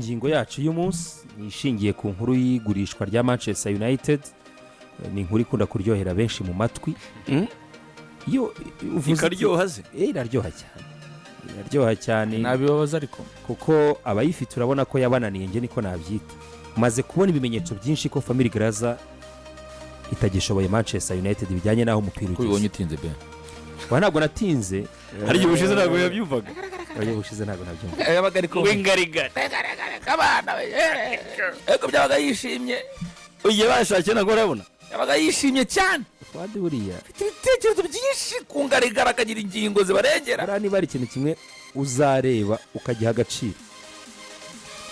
Ingingo yacu y'umunsi ni ishingiye ku nkuru y'igurishwa rya Manchester United. Ni inkuru ikunda kuryohera benshi mu matwi. Iyo uvuze Ikaryoha se? Iraryoha cyane, iraryoha cyane. Nabibabaza ariko. Kuko abayifite urabona ko yabananiye, njye niko nabyita. Maze kubona ibimenyetso byinshi ko Family Glazer itagishoboye Manchester United bijyanye n'aho umupira Ko ubibonye ugeze. utinze be? Wa, ntabwo natinze. Hari igihe ubushize ntabwo yabyumvaga. Oya, ubushize ntabwo nabyumva. Yabaga ariko W'ingarigari. Abana ariko byabaga yishimye. Igihe bashakiye ntabwo barabona. Yabaga yishimye cyane. Wadi buriya. Afite ibitekerezo byinshi ku ngarigara, akagira ingingo zibarengera. Buriya niba hari ikintu kimwe uzareba ukagiha agaciro,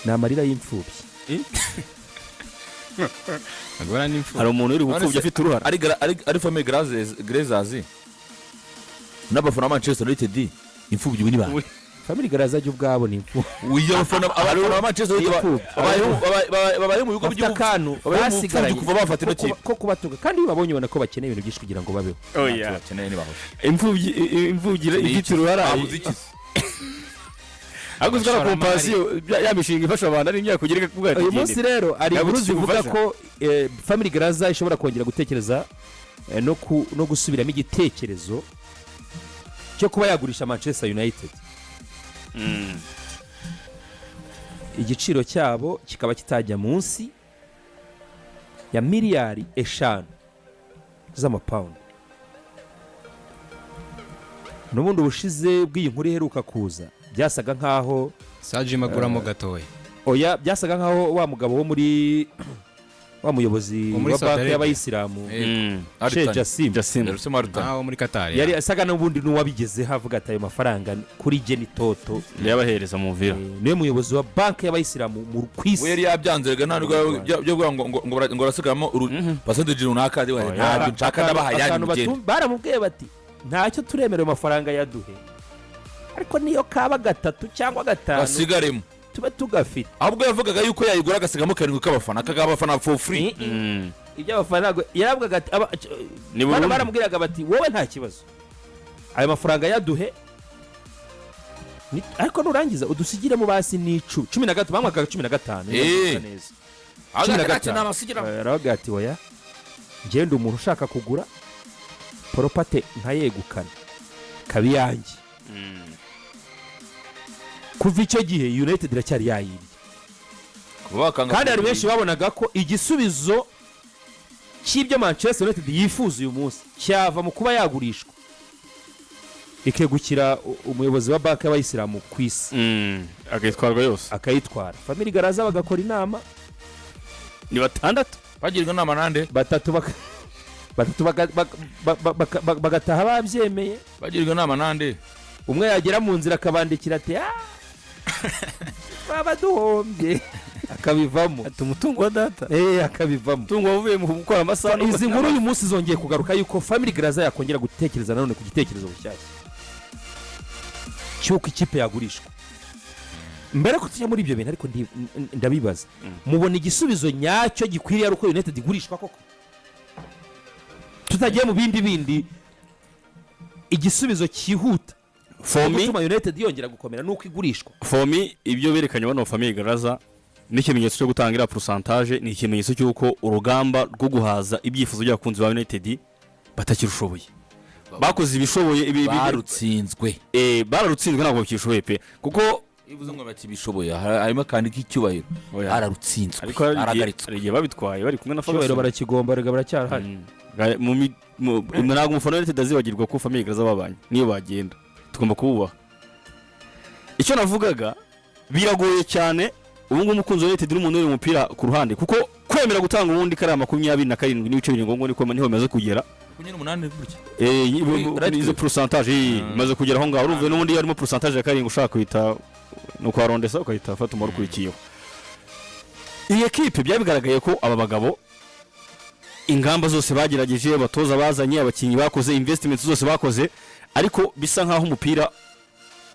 ni amarira y'imfubyi. Ntabwo bariya n'imfubyi. Hari umuntu uri gupfubya afite uruhara. Ari famille Glazers n'abafana ba Manchester United, imfubyi ubu ni bande? Family Glazer ajya ubwabo ni imfubyi. Uyu abafana ba Manchester United Imfubyi. babayeho mu bigo Bafite akantu babayeho mu bupfubyi basigaranye kuva bafata ino ko kipe. Ko kubatunga, kandi iyo babonye ubona ko bakeneye ibintu byinshi kugira ngo babeho. Oya. Bakeneye ntibahoshe. Imfubyi ifite uruhara. Babuze iki se? Ariko uzikora compassion ya mishinga ifasha abantu ari imyaka ugira ikakuvuga ati Uyu munsi "Gendera." rero hari Yaba inkuru ufite zivuga ubufasha. ko Family Glazer ishobora kongera gutekereza no gusubiramo igitekerezo cyo kuba yagurisha Manchester United, igiciro cyabo kikaba kitajya munsi ya miliyari 5 z'amapawundi. N'ubundi ubushize bw'iyi nkuru iheruka kuza byasaga nkaho Sajima aguramo gatoya. Oya, byasaga nkaho wa mugabo wo muri wa muyobozi Wo muri wa Saudi banki Arabia. y'abayisilamu, Sheikh Jassim. Jassim. Yarusemo Arutani. Naho muri Katari. Yari asaga n'ubundi n'uwabigezeho, avuga ati ayo mafaranga kuri jye ni toto. Yabahereza mu mvira. Niwe muyobozi wa banki y'abayisilamu ku We isi. Yari yabyanze rega, nta nubwo byo kuvuga ngo barasigaramo percentage runaka, ntabyo nshaka, ndabaha yanyu Akantu mugende. Baramubwiye bati ntacyo turemerewe, amafaranga yaduhe, ariko niyo kaba gatatu cyangwa gatanu Basigaremo. tube tugafite. Ahubwo yavugaga yuko yayigura agasigamo karindwi k'abafana, akagaha abafana for free. Ibyo abafana ntabwo yaravugaga ati Ni bano burundu. Baramubwiraga bati wowe nta kibazo, ayo mafaranga yaduhe. Ariko nurangiza udusigiremo basi n'icumi, 13, bamwakaga 15 niba ndibuka neza. 15. Nabasigira. Aravuga ati oya, ngenda umuntu ushaka kugura property nkayegukana kaba iyanjye. Kuva icyo gihe United iracyari yayindi, kandi hari benshi babonaga ko igisubizo cy'ibyo Manchester United yifuza uyu munsi cyava mu kuba yagurishwa ikegukira umuyobozi wa banki y'abayisilamu ku isi. Akayitwarwa yose. Akayitwara. Family Glazer bagakora inama. Ni batandatu. Bagirwa inama nande? Batatu bagataha babyemeye. Bagirwa inama nande? Umwe yagera mu nzira akabandikira ati "Ah, baba duhombye", akabivamo. Ati umutungo wa data. Akabivamo. Umutungo wavuye mu gukora amasaha. Izi nkuru uyu munsi zongeye kugaruka yuko Family Glazer yakongera gutekereza nanone ku gitekerezo bushyashya cy'uko ikipe yagurishwa. Mbere ko tujya muri ibyo bintu ariko ndabibaza, mubona igisubizo nyacyo gikwiriye ari uko United igurishwa koko, tutagiye mu bindi bindi, igisubizo cyihuta For me gutuma United yongera gukomera nuko igurishwa? For me, ibyo berekanye bano famille Glazer n'ikimenyetso cyo gutanga iriya pourcentage, ni ikimenyetso cy'uko urugamba rwo guhaza ibyifuzo by'abakunzi ba United batakirushoboye. Bakoze ibishoboye Barutsinzwe. Bararutsinzwe, ntabwo bakishoboye pe, kuko Iyo uvuze ngo bakibishoboye, harimo akandi k'icyubahiro. Oya. Bararutsinzwe. Ariko hari igihe Barahagaritswe. hari igihe babitwaye bari kumwe na Icyubahiro Ferguson. barakigomba rega, baracyahari. Ntabwo umufana wa United azibagirwa ko famille Glazer babanye, niyo bagenda tugomba kububaha. Icyo navugaga, biragoye cyane ubu ngubu umukunzi wa United n'umuntu uri umupira ku ruhande, kuko kwemera gutanga ubundi kariya 27.7 ngo niko niho bimaze kugera. 28 gutya. Izo pourcentage imaze kugera aho ngaho, urumva n'ubundi iyo harimo pourcentage ya 7 ushaka kuhita ni ukwarondesa ukahita ufata umubare ukurikiyeho. Iyi ekipe byabigaragaye ko aba bagabo ingamba zose bagerageje, abatoza bazanye, abakinnyi bakoze, investment zose bakoze, ariko bisa nkaho umupira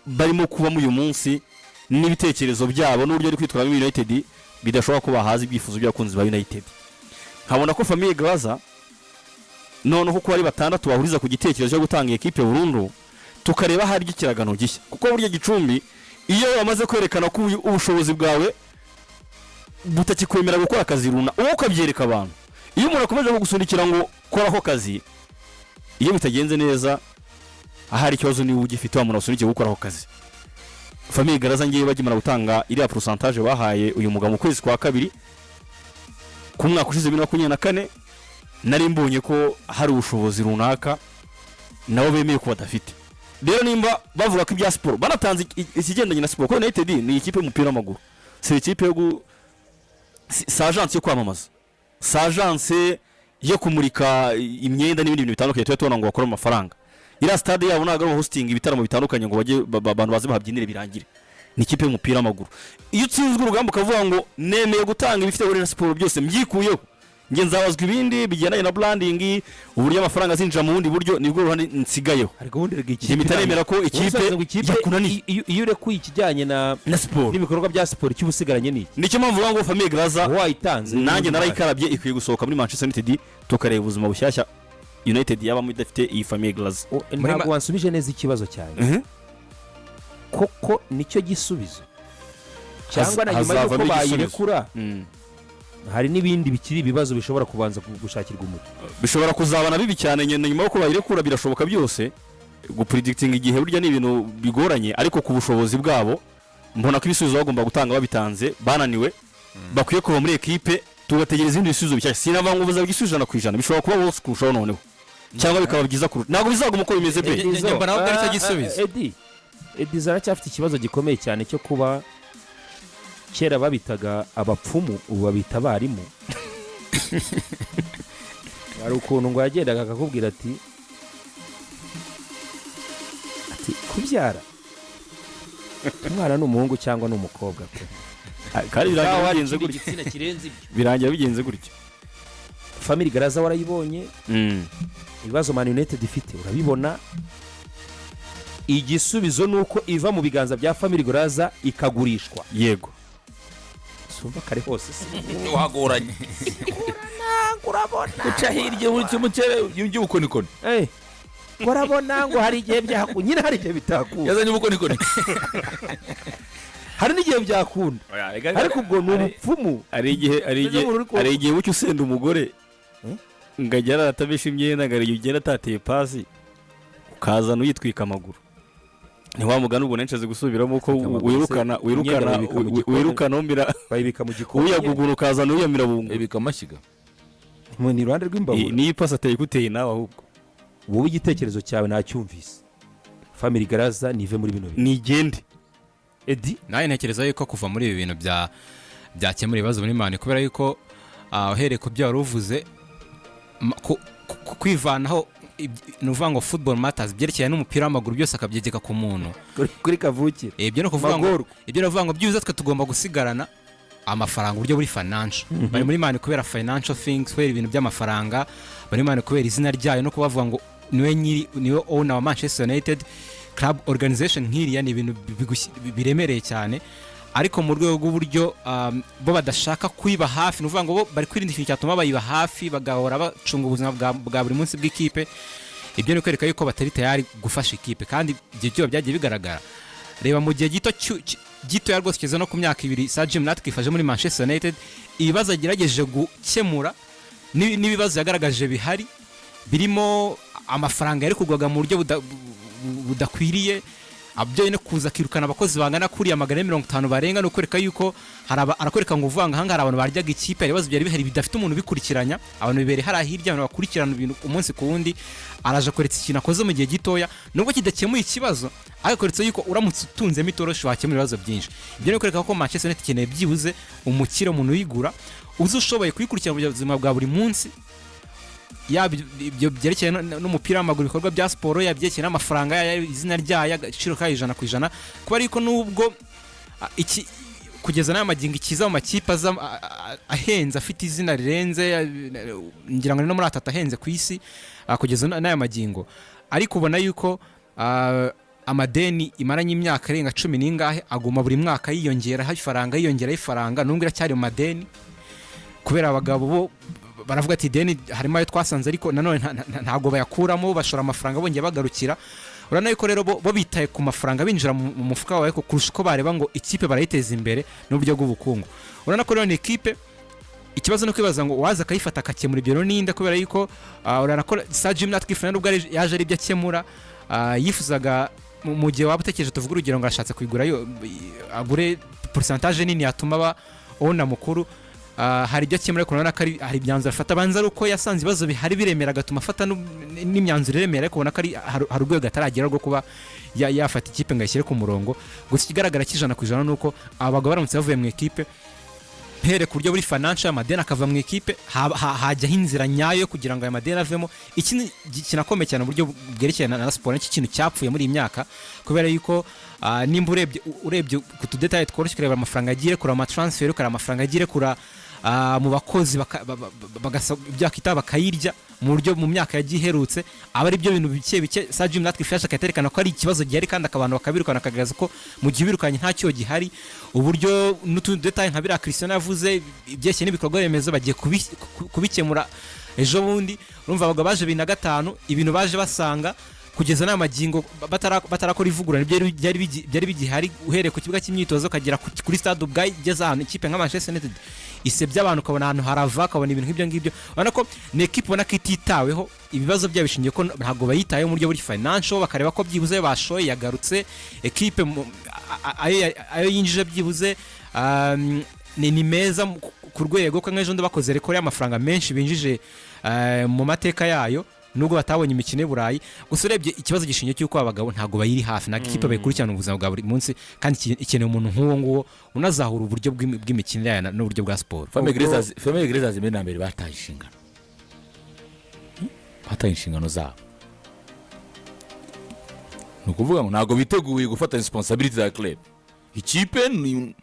barimo kubamo uyu munsi n'ibitekerezo byabo n'uburyo bari kwitwara muri United bidashobora ko bahaza ibyifuzo by'abakunzi ba United. Nkabona ko famille Glazer noneho uko ari batandatu bahuriza ku gitekerezo cyo gutanga ekipe burundu, tukareba ahari ikiragano gishya, kuko burya Gicumbi iyo bamaze kwerekana ko ubushobozi bwawe butakikwemera gukora akazi runaka, wowe ukabyereka abantu. Iyo umuntu akomeje kugusunikira ngo kora ako kazi, iyo bitagenze neza, ahari ikibazo niba ugifite wa muntu wasunikiye gukora ako kazi. Famille Glazer, ngiye bagimara gutanga iriya pourcentage bahaye uyu mugabo mu kwezi kwa kabiri ku mwaka ushize 2024, nari mbonye ko hari ubushobozi runaka nabo bemeye ko badafite. Rero nimba bavuga ko ibya siporo banatanze ikigendanye na siporo, kuko United ni ikipe y'umupira w'amaguru, si ikipe yo gu si agence yo kwamamaza, si agence yo kumurika imyenda n'ibindi bintu bitandukanye tuba tubona ngo bakore amafaranga. Iriya stade yabo ntabwo ari hosting ibitaramo bitandukanye ngo bajye abantu baze bahabyinire birangire. Ni ikipe y'umupira w'amaguru. Iyo utsinzwe urugamba ukavuga ngo nemeye gutanga ibifite na siporo byose mbyikuyeho, njye nzabazwa ibindi bigendanye na branding, uburyo amafaranga azinjira mu bundi buryo, nibwo ruhande nsigayeho. Ariko ubundi rega Njye mpita nemera ko ikipe ubusanzwe ngo ikipe yakunaniye. Iyo urekuye ikijyanye na na siporo n'ibikorwa bya siporo, icyo uba usigaranye ni iki? Nicyo mpamvu uvuga ngo famille Glazer wayitanze. Nanjye narayikarabye, ikwiye gusohoka muri Manchester United, tukareba ubuzima bushyashya United yabamo idafite iyi famille Glazer. Ntabwo wansubije neza ikibazo cyanjye. Koko nicyo gisubizo, cyangwa na nyuma y'uko Hazavamo igisubizo. bayirekura hari n'ibindi bikiri ibibazo bishobora kubanza gushakirwa umuti? Bishobora kuzabana bibi cyane nyuma y'uko bayirekura, birashoboka byose. Gupredictinga igihe burya ni ibintu bigoranye, ariko ku bushobozi bwabo mbona ko ibisubizo bagomba gutanga babitanze, bananiwe, bakwiye kuva muri ekipe, tugategereza ibindi bisubizo bishyashya. Sinavuga ngo buzaba igisubizo 100%, bishobora kuba worse kurushaho noneho, cyangwa bikaba byiza kurusha. Ntabwo bizaguma uko bimeze pe. Njye mbona ahubwo aricyo gisubizo. Edi aracyafite ikibazo gikomeye cyane cyo kuba kera babitaga abapfumu, ubu babita abarimu. Hari ukuntu ngo yagendaga akakubwira ati kubyara umwana ni umuhungu cyangwa ni umukobwa pe. Kandi birangira Ntawe hari bigenze ikindi gutya. gitsina kirenze ibyo. Birangira bigenze gutya. Famille Glazer warayibonye, ibibazo Man United ifite urabibona. Igisubizo ni uko iva mu biganza bya famille Glazer ikagurishwa. Yego. Sumva kare hose se? Wagoranye guca hirya muri kimwe by'ubukonikoni. Eh, urabona ngo hari igihe byakunda nyine, hari igihe bitakunda. Yazanye ubukonikoni. Hari n'igihe byakunda, ariko ubwo ni ubupfumu. Hari igihe Umuntu uri hari igihe bucya usenda umugore ngo agere aratabisha imyenda, ngo hari igihe ugenda atateye pasi, ukazana uyitwika amaguru. Ntiwamugana ubwo nenshi azi gusubiramo ko Amaguru se, wirukana imyenda wirukana bayibika mu gikoni. Wirukana umira Bayibika mu gikoni. Uyagugura ukazana uyamira bungu. Ibika amashyiga. Ni iruhande rw'imbabura. Niyo ipasi ateye iguteye nawe ahubwo. Wowe igitekerezo cyawe nacyumvise, famille Glazer nive muri bino bintu. Nigende. Edi. Nawe ntekereza yuko kuva muri ibi bintu byakemura ibibazo muri Man, kubera yuko uhereye ku byo wari uvuze, kwivanaho ni ukuvuga ngo football matters, byerekeranye n'umupira w'amaguru byose akabyegeka ku muntu. Kuri kavukire. Ibyo ni ukuvuga ngo Magorwa. Ibyo ni ukuvuga ngo byibuze twe tugomba gusigarana amafaranga, uburyo buri financial. Bari muri Man kubera financial things, kubera ibintu by'amafaranga. Bari muri Man kubera izina ryayo no kubavuga ngo niwe nyiri, niwe owner wa Manchester United club. Organization nk'iriya ni ibintu biremereye cyane, ariko mu rwego rw'uburyo bo badashaka kuyiba hafi, ni ukuvuga ngo bo bari kwirinda ikintu cyatuma bayiba hafi, bagahora bacunga ubuzima bwa buri munsi bw'ikipe. Ibyo ni ukwereka yuko batari tayari gufasha ikipe, kandi ibyo byose byagiye bigaragara. Reba mu gihe gito gitoya rwose kigeze no ku myaka 2 Sir Jim Ratcliffe aje muri Manchester United, ibibazo agerageje gukemura n'ibibazo yagaragaje bihari, birimo amafaranga yarekurwaga mu buryo budakwiriye, abyo no kuza akirukana abakozi bangana kuriya 450 barenga, ni ukwereka yuko hari arakwereka ngo uvuga ngo ahangaha hari abantu baryaga ikipe, hari ibibazo byari bihari bidafite umuntu ubikurikiranya, abantu bibereye hariya hirya, abantu bakurikirana ibintu umunsi ku wundi. Araje akweretse ikintu akoze mu gihe gitoya, nubwo kidakemuye ikibazo, ariko akweretse yuko uramutse utunzemo itoroshi wakemura ibibazo byinshi. Ibyo ni ukwereka ko Manchester United ikeneye byibuze umukire, umuntu uyigura uzi, ushoboye kuyikurikirana mu buzima bwa buri munsi, yaba ibyo byerekeye n'umupira w'amaguru, ibikorwa bya siporo, yaba ibyerekeye n'amafaranga yayo, izina ryayo, agaciro kayo 100%. Kuba ariko nubwo iki kugeza n'aya magingo ikiza mu makipe aza ahenze, afite izina rirenze, ngira ngo ni no muri atatu ahenze ku isi kugeza n'aya magingo, ariko ubona yuko amadeni imaranye imyaka irenga cumi n'ingahe aguma buri mwaka yiyongeraho ifaranga, yiyongeraho ifaranga, nubwo iracyari mu madeni, kubera abagabo bo baravuga ati ideni harimo ayo twasanze, ariko nanone ntabwo bayakuramo, bashora amafaranga bongeye bagarukira. Urabona yuko rero bo bitaye ku mafaranga binjira mu mufuka wawe, ariko kurusha uko bareba ngo ikipe barayiteza imbere n'uburyo bw'ubukungu. Urabona ko rero ni ikipe, ikibazo ni ukwibaza ngo waza akayifata akakemura ibyo rero ninde? Kubera yuko urabona ko Sir Jim Ratcliffe nawe ubwo yaje ari ibyo akemura yifuzaga mu gihe waba utekereje, tuvuge urugero ngo ashatse kuyigura yo, agure pourcentage nini yatuma aba owner mukuru. Hari ibyo akemura, ariko urabona ko hari imyanzuro afata abanza ari uko yasanze ibibazo bihari biremera, agatuma afata n'imyanzuro iremera, ariko ubona ko hari urwego ataragera rwo kuba yafata ikipe ngo ayishyire ku murongo. Gusa ikigaragara cy'100% ni uko aba bagabo baramutse bavuye mu ikipe, here ku buryo buri financial, amadeni akava mu ikipe, hajyaho inzira nyayo kugira ngo aya madeni avemo. Ikindi kinakomeye cyane mu buryo bwerekeye na siporo, nicyo kintu cyapfuye muri iyi myaka, kubera yuko nimba urebye ku tudétails tworoshye, ukareba amafaranga yagiye kura amatransfer, ukareba amafaranga yagiye kura mu bakozi, ibyo bakita bakayirya mu buryo mu myaka yagiye iherutse, aba ari byo bintu bike bike Sir Jim Ratcliffe yaje akaterekana ko ari ikibazo gihari, kandi abantu bakabirukana, akagaragaza ko mu gihe ubirukanye nta cyo gihari. Uburyo n'utundi détails nka biriya Cristiano yavuze ibyerekeye n'ibikorwa remezo bagiye kubikemura ejo bundi. Urumva abagabo baje 2005, ibintu baje basanga kugeza n'aya magingo batarakora ivugurura byari bigihari, uhereye ku kibuga cy'imyitozo ukagera kuri stade ubwayo, igeze ahantu ikipe nka Manchester United isebya abantu, ukabona ahantu harava, ukabona ibintu nk'ibyo ngibyo. Urabona ko ni ekipe ubona ko ititaweho. Ibibazo byabo bishingiye ko ntabwo bayitayeho mu buryo buri financial, bakareba ko byibuze ayo bashoye yagarutse ekipe ayo yinjije byibuze ni meza ku rwego ko nk'ejo bundi bakoze record y'amafaranga menshi binjije mu mateka yayo, nubwo batabonye imikino y'i Burayi. Gusa urebye ikibazo gishingiye cy'uko abagabo ntabwo bayiri hafi, ntabwo ikipe bayikurikirana mu buzima bwa buri munsi, kandi ikeneye umuntu nk'uwo nguwo unazahura uburyo bw'imikinire yayo n'uburyo bwa siporo. Famille Glazers mbere na mbere bataye inshingano, bataye inshingano zabo. Ni ukuvuga ngo ntabwo biteguye gufata responsibility za club. Ikipe ni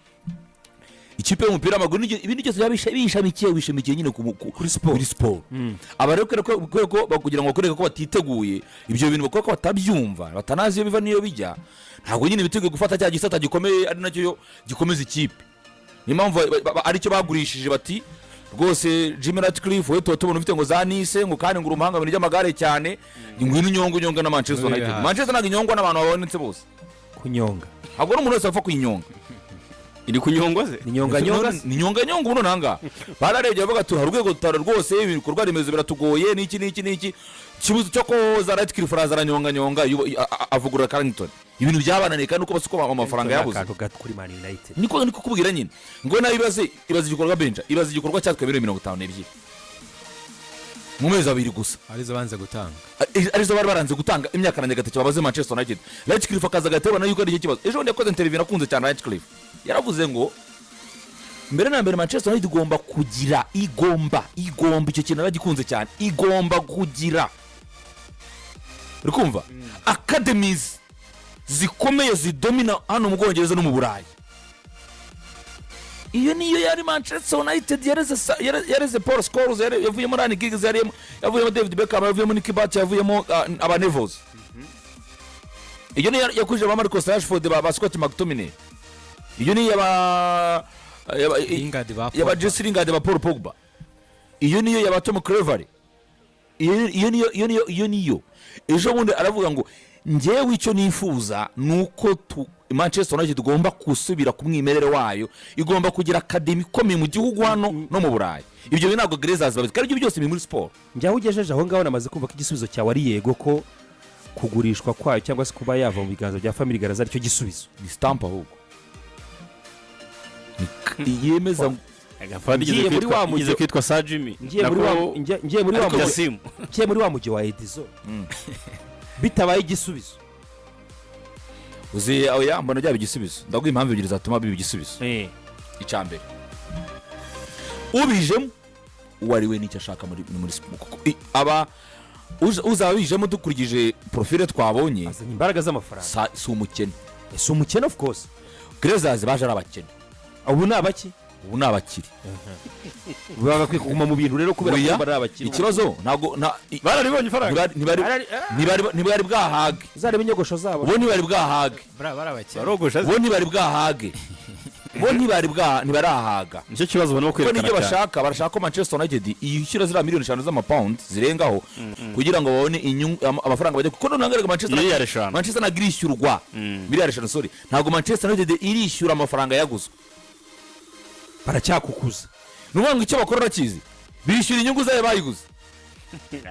ikipe y'umupira w'amaguru, ibindi byose biba bishamikiye, bishamikiye nyine kuri siporo, kuri siporo. Aba rero kubera ko kugira ngo bakwereke ko batiteguye ibyo bintu, bakora ko batabyumva, batanazi iyo biva n'iyo bijya, ntabwo nyine biteguye gufata cya gisata gikomeye ari nacyo yo gikomeza ikipe. Niyo mpamvu aricyo bagurishije, bati rwose Jim Ratcliffe, wowe tuba tubona ufite ngo za Nice, ngo kandi ngo uri umuhanga mu bintu by'amagare cyane, ngwino unyonge, unyonge na Manchester Uri United. hafi. Manchester ntabwo inyongwa n'abantu babonetse bose. Kunyonga. Ntabwo ari umuntu wese wapfa kuyinyonga. Iri kunyongwa se? Ni nyonga nyonga se? Ni nyonga nyonga. Ubu noneho bararebye bavuga ati hari urwego tutara rwose, ibikorwa remezo biratugoye, n'iki n'iki n'iki. Ikibuzo cyo koza, Ratcliffe araza aranyonga nyonga, avugurura Carrington. Ibintu byabananiye kandi uko basuko amafaranga yabuze. Akantu gato kuri Man United. Niko kubwira nyine ngo nawe ibaze, ibaze igikorwa benja, ibaze igikorwa cyatwaye miliyoni 52 mu mezi 2 gusa. Arizo banze gutanga. Arizo bari baranze gutanga imyaka na nyagatatu babaze Manchester United. Ratcliffe akaza agahita abona yuko ari icyo kibazo. Ejo bundi yakoze interview nakunze cyane. Ratcliffe yaravuze ngo mbere na mbere Manchester United igomba kugira, igomba, icyo kintu naragikunze cyane, igomba kugira, uri kumva, academies zikomeye zidomina hano mu Bwongereza no mu Burayi. Iyo niyo yari Manchester United yareze yareze Paul Scholes, yavuyemo Ryan Giggs, yavuyemo David Beckham, yavuyemo Nicky Butt, yavuyemo aba Neville. Iyo niyo yakujije ba Marcus Rashford, ba Scott McTominay. Iyo niyo Lingard, ba yaba Pogba. Jesse Lingard, ba Paul Pogba. Iyo niyo yaba Tom Cleverley. Iyo niyo, iyo niyo, iyo niyo. Ejo bundi aravuga ngo njyewe icyo nifuza ni uko Manchester United igomba gusubira ku mwimerere wayo, igomba kugira academy ikomeye mu gihugu hano no mu Burayi. Ibyo bintu ntabwo Glazers babizi, kandi ibyo byose biri muri siporo. Njye aho ugejeje aho ngaho namaze kumva ko igisubizo cyawe ari yego, ko kugurishwa kwayo cyangwa se kuba yava mu biganza bya famille Glazer aricyo gisubizo. Ni stamp ahubwo. Yemeza. Ngiye muri wa mujyi- Igeze kwitwa Sir Jimmy. Ngiye muri wa mujyi Yasimu. Ngiye muri wa mujyi wa Edizo bitabaye igisubizo. Uzi, oya, mbona byaba igisubizo. Ndaguha impamvu ebyiri zatuma biba igisubizo. Icya mbere, ubijemo uwo ari we n'icyo ashaka muri siporo, kuko aba uzaba bijemo, dukurikije profile twabonye, azanye imbaraga z'amafaranga. Si umukene. Si umukene, of course. Glazers baje ari abakene. Ubu ni abaki? Ubu ni abakire. Baba bakwiye kuguma mu bintu rero kubera Oya, ko bari abakire. Ikibazo ntabwo Bararibonye ifaranga. ntibari bwahage. Uzareba inyogosho zabo. Ubu ntibari bwahage. Bari abakene. Barogosha se. Ubu ntibari bwahage. Bo ntibari bwa ntibarahaga. Nicyo kibazo barimo Kuko kwerekana nibyo cyane. bashaka, barashaka ko Manchester United yishyura ziriya miliyoni 5 z'amapawundi zirengaho kugira ngo babone inyungu, amafaranga bajya, kuko noneho ngaragara Manchester Miliyari 5. Manchester ntabwo irishyurwa miliyari 5, sorry, ntabwo Manchester United irishyura amafaranga yaguzwe. Baracyakukuza. Ni ukuvuga ngo icyo bakora urakizi, bishyura inyungu zayo bayiguze.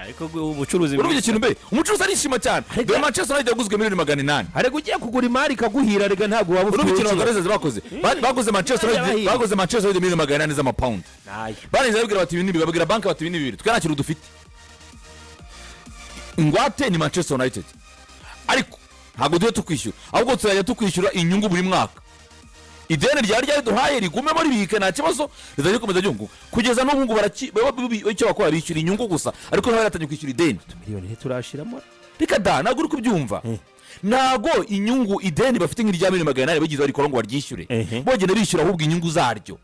Ariko ubucuruzi Urumva icyo kintu mbe umucuruzi arishima cyane. Dore Manchester United yaguzwe miliyoni 800. Ariko ugiye kugura imari ikaguhira, rega ntabwo waba ufite Urumva ikintu ikibazo. Abagaragaza bakoze. Baguze Manchester United, Yabahiye. baguze Manchester United miliyoni 800 z'amapawundi. Nayo. Barangiza babwira bati ibi ni ibi, babwira banki bati ibi ni bibiri, twe nta kintu dufite, ingwate ni Manchester United, ariko ntabwo tujya tukwishyura, ahubwo tuzajya tukwishyura inyungu buri mwaka. Ideni ryari ryariduhaye rigumemo ribike, nta kibazo, rizajya rikomeza ryunguka. Kugeza n'ubu ngubu icyo bakora bishyura inyungu gusa, ariko ntibaratangiye kwishyura ideni. Miliyoni ntiturashiramo. Reka da, ntabwo uri kubyumva. Ntabwo inyungu, ideni bafite nk'irya miliyoni 800 bagize barikora ngo baryishyure. Bogenda bishyura ahubwo inyungu zaryo.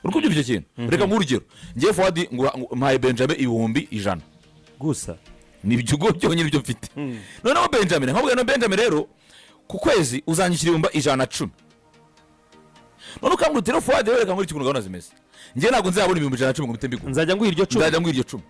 Uri kubyumva icyo kintu? Reka nk'urugero, ngewe Fuadi ngo mpaye Benjamin 100,000. Gusa. Ni ibyo byonyine ibyo mfite. Noneho Benjamin nkabwira, no Benjamin rero, ku kwezi uzanyishyura 110,000. None ukambwira uti rero Fuadi rero, reka nkore ikintu, gahunda zimeze, ngewe ntabwo nzabona 110,000 ngo mpite mbigura. Nzajya nguha iryo cumi. Nzajya nguha iryo cumi.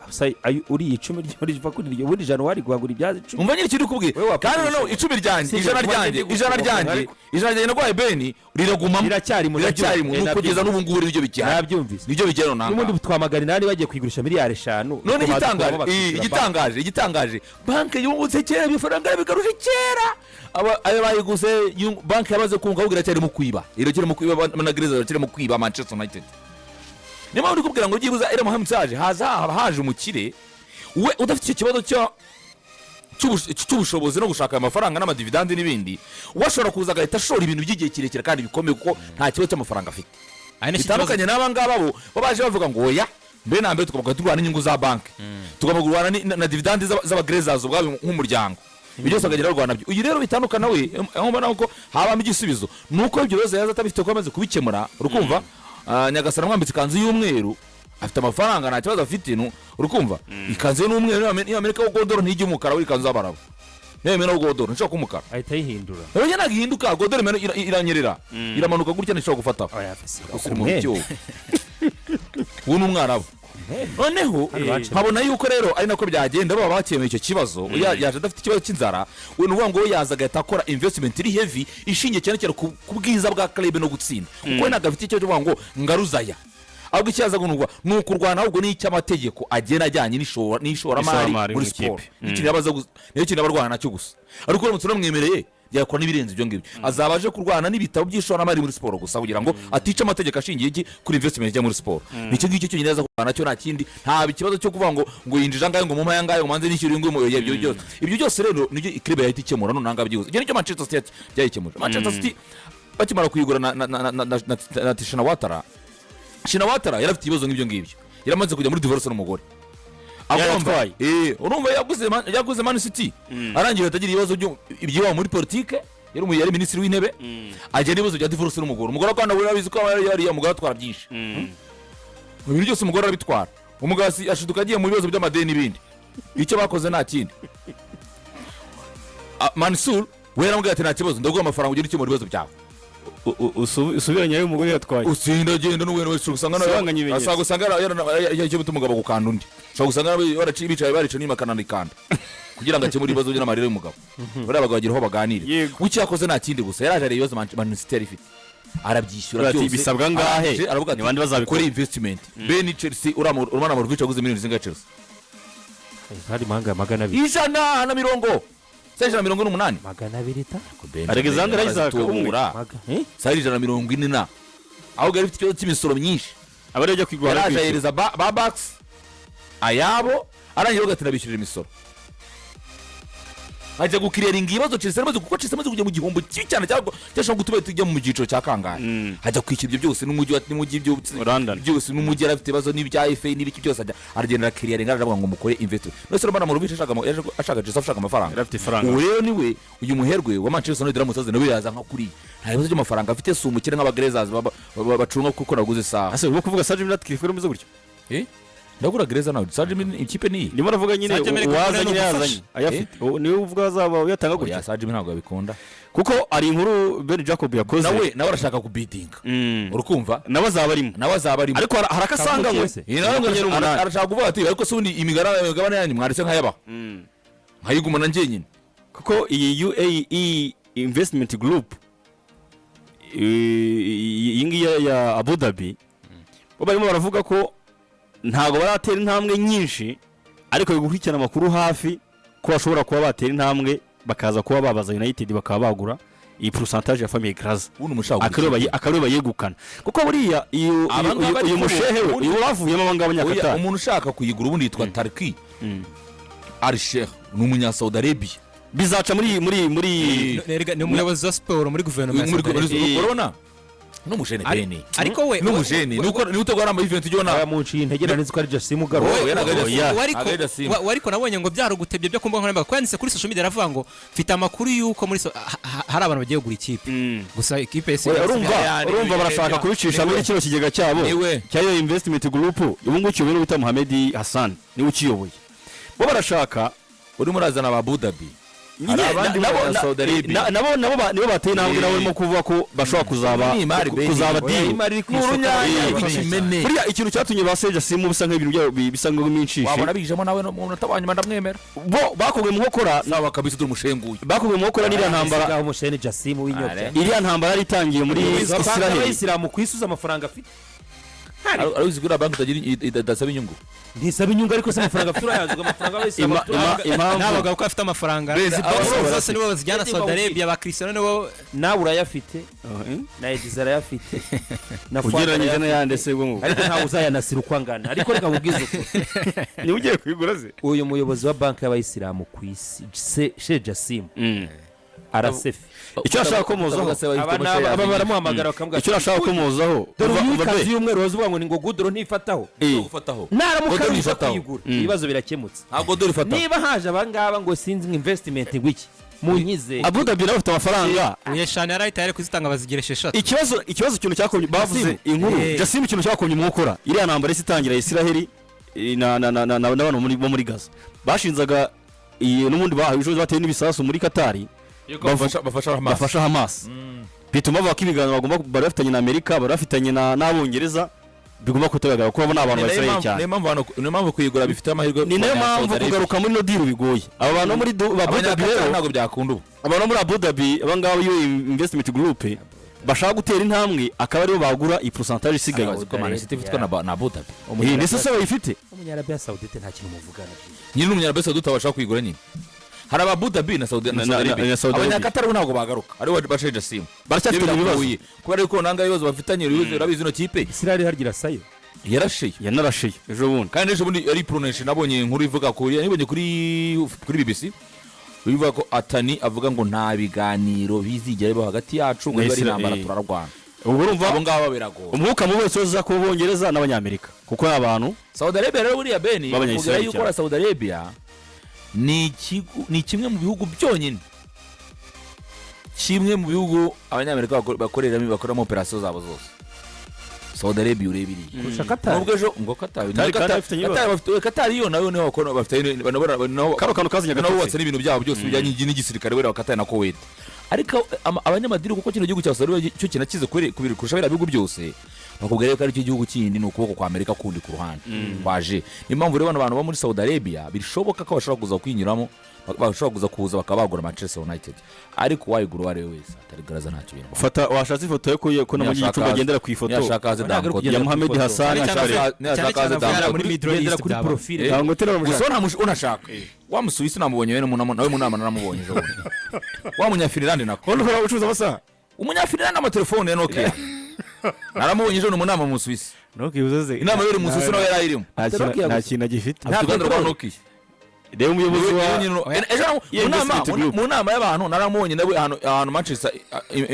Gusa ayo uriye icumi ryo riva kuri iryo, ubundi ijana wari guhagura ibyazi icumi. Umva nyine icyo uri kubwira. Wowe wapfa Kandi noneho kubishobora. icumi ryanjye, Si ijana ibyo, ryanjye, kuba ijana ndi ryanjye, ariko. ijana ryanjye narwaye beni riragumamo. Riracyarimo, Riracyarimo. nabyumvise. Ni ukugeza n'ubu ngubu nibyo bigihari. Nabyumvise. Nibyo bigera nanga. N'ubundi twamagana inani bagiye kuyigurisha miliyari 5. None Ubwo igitangaje badukuramo bakishyura. Igitangaje, banki yungutse kera, ibifaranga bigaruje kera. Ayo bayiguze banki yamaze kunguka, ahubwo iracyarimo kwiba, iracyarimo kwiba na Glazer, iracyarimo kwiba Manchester United. Niyo mpamvu ndi kubwira ngo byibuze iriya Mohamed yaje, haza haba haje umukire we udafite icyo kibazo cy'ubushobozi no gushaka ayo mafaranga n'amadividande n'ibindi. We ashobora kuza agahita ashora ibintu by'igihe kirekire kandi bikomeye, kuko nta kibazo cy'amafaranga afite. Ari nacyo kibazo. Bitandukanye n'aba ngaba, bo baje bavuga ngo oya, mbere na mbere tugomba turwana n'inyungu za banki, tugomba kurwana na dividende z'abaGlazers ubwabo nk'umuryango, ibyo byose bakagenda barwana nabyo. Uyu rero bitandukana we, aho mbona ko habamo igisubizo ni uko ibyo bibazo yaza atabifite, kuko amaze kubikemura. Urukumva, Nyagasani amwambitse ikanzu y'umweru, afite amafaranga, nta kibazo afite. Urukumva ikanzu ye n'umweru, niyo Amerika wo godoro ntijya umukara, we ikanzu y'abarabu niyo yemera godoro ntishobora kuba umukara. Ahita ayihindura. Rero ntabwo ihinduka, godoro iranyerera, iramanuka gutya, ntishobora gufataho. Oya, si Uri mu cyobo, ubu ni umwarabu. Noneho nkabona yuko rero ari nako byagenda, baba bakemuye icyo kibazo. Yaje adafite ikibazo cy'inzara we, ni ukuvuga ngo we yaza agahita akora investment iri heavy, ishingiye cyane cyane ku bwiza bwa club no gutsinda, kuko we ntabwo afite ikibazo cyo kuvuga ngo ngaruzaya. Ahubwo icyo yaza ngo ni ukurwana ahubwo n'icy'amategeko agena ajyanye n'ishoramari Ishoramari muri mu siporo. ikipe. N'ikintu yaba aza niyo kintu aba arwana nacyo gusa. Ariko uramutse unamwemereye yakora n'ibirenze ibyo ngibyo, azaba aje kurwana n'ibitabo by'ishoramari muri siporo gusa, kugira ngo atica amategeko ashingiye iki kuri investment ijya muri siporo. Nicyo ngicyo cyonyine aza kurwana nacyo, nta kindi. Nta ikibazo cyo kuvuga ngo yinjije angahe, ngo mumpe ayangahe, ngo manze nishyure ngo ibyo byose. Ibyo byose rero nibyo club yahita ikemura none ahangaha byihuse. Ibyo nicyo Manchester City byayikemuje. Manchester City bakimara kuyigura na Shinawatra, Shinawatra yari afite ibibazo nk'ibyo ngibyo, yari amaze kujya muri divorce n'umugore. Yaratwaye. Urumva yaguze Man City, arangira atagira ibibazo iby'iwabo muri politike, yari minisitiri w'intebe, agira n'ibibazo bya divorce n'umugore. Umugore akwana we abizi ko yari umugore atwara byinshi mu bintu byose, umugore arabitwara. Umugabo ashiduka agiye mu bibazo by'amadeni n'ibindi. Icyo bakoze nta kindi. Mansour we yaramubwiye ati nta kibazo, ndaguha amafaranga ugende ukemura ibibazo byawe. Usubiranye ayo umugore yatwaye. Usinda genda n'uwene wese usanga nawe Usibanganya ibimenyetso. asanga usanga yaragiye gutuma umugabo gukanda undi, ushobora gusanga baraciye bicaye barica n'inyuma akanarikanda kugira ngo akemure ibibazo bye n'amarira y'umugabo. Bariya bagabo bagira aho baganira. Icyo yakoze nta kindi gusa, yaraje areba ibibazo Man City yari ifite, arabyishyura Ati, byose. bisabwa angahe? Arangije, aravuga ati Ni bande bazabikora? kuri investment ben Chelsea uriya Roman Abramovich yaguze miliyoni zingahe Chelsea? Hari mahanga 200. 150, se 148. 200 ta. Alexander Isaac umwe. Sari 140 na ahubwo yari ifite ikibazo cy'imisoro myinshi. Aba ariyo ajya kwigura. Yaraje ahereza ba bakisi ayabo, arangira avuga ati ndabishyurira imisoro, ajya guclearinga ibibazo Chelsea amaze, kuko Chelsea amaze kujya mu gihombo kibi cyane cyangwa cyashobora gutuma tujya mu cyiciro cya kangahe. Ajya kwishyura ibyo byose n'umujyi ibyo London. byose n'umujyi yari afite ibibazo n'ibya FA n'ibiki byose, ajya aragenda araclearinga, aravuga ngo mukore investment. None se Roman Abramovich ashaka yaje ashaka Chelsea, ashaka amafaranga. Yari afite ifaranga. Ubu rero niwe uyu muherwe wa Manchester United aramutse aze, nawe yaza nka kuriya, nta bibazo by'amafaranga afite, si umukire nk'abaGlazers bacunga kuko naguze isaha. Ase urimo kuvuga Sir Jim Ratcliffe wari umeze gutyo? Eh? Ndagura Glazer nawe. Sir Jim, ikipe ni iyi. Ndimo ndavuga nyine Sir Jim ariko uwaza ni nyine ugufasha. yazanye ayafite. Niwe uvuga azaba uyatanga Oya, gutya? Sir Jim ntabwo yabikunda. Kuko ari inkuru Ben Jacob yakoze. Nawe arashaka kubidinga. Urukumva? Nawe azaba arimo. Nawe azaba arimo. Ariko hari akasanganywe. Kavukire se. Iyi nawe ngo 28. Arashaka kuvuga ati: "Ariko se ubundi imigabane yanyu mwaretse nkayabaho, nkayigumana njyenyine?" Kuko iyi UAE Investment Group, iyi ngiyi ya Abu Dhabi, bo barimo baravuga ko ntabwo baratera intambwe nyinshi, ariko bari gukurikirana amakuru hafi ko bashobora kuba batera intambwe, bakaza kuba babaza United, bakaba bagura iyi pourcentage ya famille Glazer. Ubundi umushaka akaba ariyo bayegukana, kuko buriya Aba ngaba uyu ariko mushehe we, uyu bavuyemo aba ngaba Oya, Nyakatari. Umuntu ushaka kuyigura ubundi yitwa Turki Al Sheikh, ni umunya Saudi Arabia. Bizaca muri Erega ni umuyobozi wa siporo muri guverinoma ya Saudi Arabia. Urabona n'umujene bene Ariko we n'umujene nuko niwe utegura ama event ujya ubona. Aya munciye intege, nari nzi ko ari Jasim ugaruka. Oya, ntabwo ari Oya. Jasim. We ariko Ntabwo ari Jasim. we ariko nabonye ngo byarugutebye byo ku mbuga nkoranyambaga, ko yanditse kuri social media aravuga ngo mfite amakuru y'uko muri hari abantu bagiye kugura ikipe, gusa ikipe Oya, urumva Ya, ni- urumva barashaka kubicisha muri kino kigega cyabo Niwe. cya iyo investment group. Ubu ngubu kiyobowe n'uwitwa Mohamed Hassan, niwe ukiyoboye. Bo barashaka Urimo urazana aba Abu Dhabi. Nyine, Hari abandi nabo bo Saudi Arabia. nabo nibo bateye intambwe, nabo barimo kuvuga ko bashobora kuzaba Ni imari, Beni. kuzaba Oya, deal. imari iri ku Ni isoko. urunyanya Oya, rw'ikimene. Buriya ikintu cyatumye ba Seja Simu bisa nk'ibintu byabo bisa nk'inshishi. Wabona bijemo nawe no mu munota wa nyuma ndamwemera. Bo bakobwe mu nkokora. Sawa kabisa, turi umushenguye. Bakobwe mu nkokora n'iriya ntambara. Ngaho umusheni Jasim w'inyobya. Iriya ntambara yari itangiye muri Israel. Abayisilamu ku isi uzi amafaranga afite? Arabizi ko iriya banki itagira idasaba inyungu. Ntisaba inyungu, ariko se amafaranga afite urayazi? Ubwo amafaranga abayisilamu afite urayazi? Impamvu N'abagabo ko bafite amafaranga. Bezi Abasore Bros. bose nibo bazijyana Bezi Saudi Bros. Arabia, ba Cristiano nibo. Nawe urayafite, na Ediza arayafite, na Fuad ugereranyije arayafite. n'ayandi se bwo ngo Ariko ntawe uzayanasira uko angana, ariko reka nkubwize ukuri. Niba ugiye kuyigura se? Uyu muyobozi wa banki y'abayisilamu ku isi, Sheikh Jasim, arasefe. Icyo nashaka komozaho. Aba baramuhamagara bakamubwira Icyo nashaka komozaho, dore uyu uva ikanzu be. y'umweru waza uvuga ngo ni ngo gudoro ntifataho. Gufataho. Naramuka Godoro aje ifataho. kuyigura, ibibazo birakemutse. Ntabwo dore ifataho. Niba haje abangaba ngo sinzi ngo investment ngo iki, munyize. Abu Dhabi nabo bafite amafaranga. Uyu eshanu yari ahita yari kuzitanga, bazigira esheshatu. Ikibazo ikintu cyakomye bavuze Jasimu. inkuru. Jasimu, ikintu cyakomye mu nkokora iriya ntambara isi itangira, Israheli na n'abantu bo muri Gaza bashinzaga iyi n'ubundi bahawe ubushobozi, bateye n'ibisasu muri Katari. Bafasha Hamas. Bafasha Hamas, bituma bavuga ko ibiganiro bagomba bari bafitanye na Amerika, bari bafitanye n'Abongereza bigomba kutagaragara, kuko bo ni abantu Ni ba nayo Israheli cyane. Niyo mpamvu kuyigura bifite amahirwe. Ni nayo mpamvu kugaruka muri ino deal bigoye aba bantu bo muri Abu Dhabi. Abanyakatari Rero ntabwo byakunda ubu. Abantu bo muri Abu Dhabi, aba ngaba iyo investment group bashaka gutera intambwe, akaba aribo bagura iyi pourcentage isigaye. Abazi ko Man City ifitwe na Abu Dhabi. Ndetse se bayifite? Umunyarabiya Saudite nta kintu muvugana. Nyine n'umunyarabiya Saudite bashaka kuyigura nyine, hari aba Abu Dhabi na Saudi na Saudi Arabia. Na Saudi Arabia. Abanyakatari bo ntabwo bagaruka, aribo ba Jasim. Baracyafite ibibazo. Kubera yuko nanga ibibazo bafitanye, urabizi ino kipe. Israel harya irasayo? Yarashiye. Yanarashiye ejo bundi. Kandi ejo bundi yari prononcé, nabonye inkuru ivuga kuri, nabonye kuri BBC bivuga ko Atani avuga ngo nta biganiro bizigera biba hagati yacu, ngo niba ari Israel, intambara turarwana. Ubwo urumva Abo ngabo biragora. umwuka mubi wese uza ku Bongereza n'Abanyamerika, kuko ni abantu Saudi Arabia rero buriya Beni b'Abanya-Israel bakubwira yuko cyane. Saudi Arabia ni ikigo, ni kimwe mu bihugu byonyine, kimwe mu bihugu Abanyamerika bakoreramo operasiyo zabo zose. Saudi Arabia ureba iriya. Kurusha Qatar? Nubwo ejo ngo Qatar Qatar kandi bafitanye ibibazo. Qatar bafite Qatar yo nayo niho bakora, bafite nabo Kano kantu kazanye nabo agatotsi. bubatse n'ibintu byabo byose bijyanye n'igisirikare wera Qatar na Kuwait. Ariko abanyamadini, kuko kino gihugu cya Saudi Arabia cyo kinakize kurusha biriya bihugu byose, bakubwira yuko aricyo gihugu kindi ni ukuboko kwa Amerika kundi ku ruhande kwaje. Niyo mpamvu rero bano bantu bo muri Saudi Arabia bishoboka ko bashobora kuza kwinyuramo, bashobora kuza bakaba bagura Manchester United. Ariko wayigura uwo ari we wese atari Glazer, ntacyo bintu. Fata washatse ifoto yo ko na mu gicumbi agendera ku ifoto Niyashaka aze Ntabwo ari Dangote. kugenda ya Mohamed ku ifoto. Hassan. Cyane cyane Ashari. Niyashaka cyane aze cyane avuye Dangote. muri Middle Kugendera East kuri byaba. profile. Dangote Gusa baramushaka. unashaka wa Musuwisi namubonye we nawe mu nama naramubonye ejo bundi, wa Munyafinilande nako. Wowe ukora ucuruza amasaha? Umunyafinilande, amatelefone ya Nokia, naramubonye ejo mu nama mu Busuwisi. Nokia uzaze. Inama yari mu Busuwisi, nawe yari ayirimo. Nokia Nta gusa. kintu agifite. Afite uruganda rwa Nokia. Reba umuyobozi wa Ejo Iyo mu nama investment group. Mu nama y'abantu naramubonye nawe ahantu Manchester,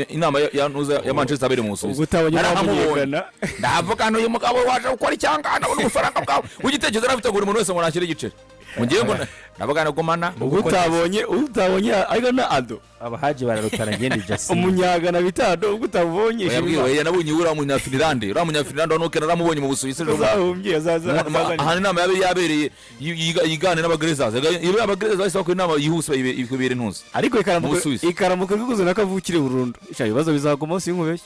inama ya nuza ya Manchester abereye mu Busuwisi. Ubwo utabonye Narahamubonye. wamunyegana. Ndavuga hano uyu mugabo waje gukora icyangana, abona ubufaranga bwawe w'igitekerezo yari afite ngo buri muntu wese ngo nashyire igiceri. Mugiye ngo nabaga nagumana. Ubwo utabonye ariko na Ado. Abahaji bararutana, ngende jasi. Umunyagana bita Ado, ubwo utabonye. Yabwiwe, yanabonye uriya munyafinilande, uriya munyafinilande wa Nokia, naramubonye mu Busuwisi ejo bundi. Uzahumbye azaza. Ahantu inama yabereye yigane n'abagerezaza, iyo abagerezaza bahise bakora inama yihuse bayibera intuzi Ariko mu Busuwisi. ikaramuka iguze na kavukire burundu, sha ibibazo bizagumaho, sinkubeshye.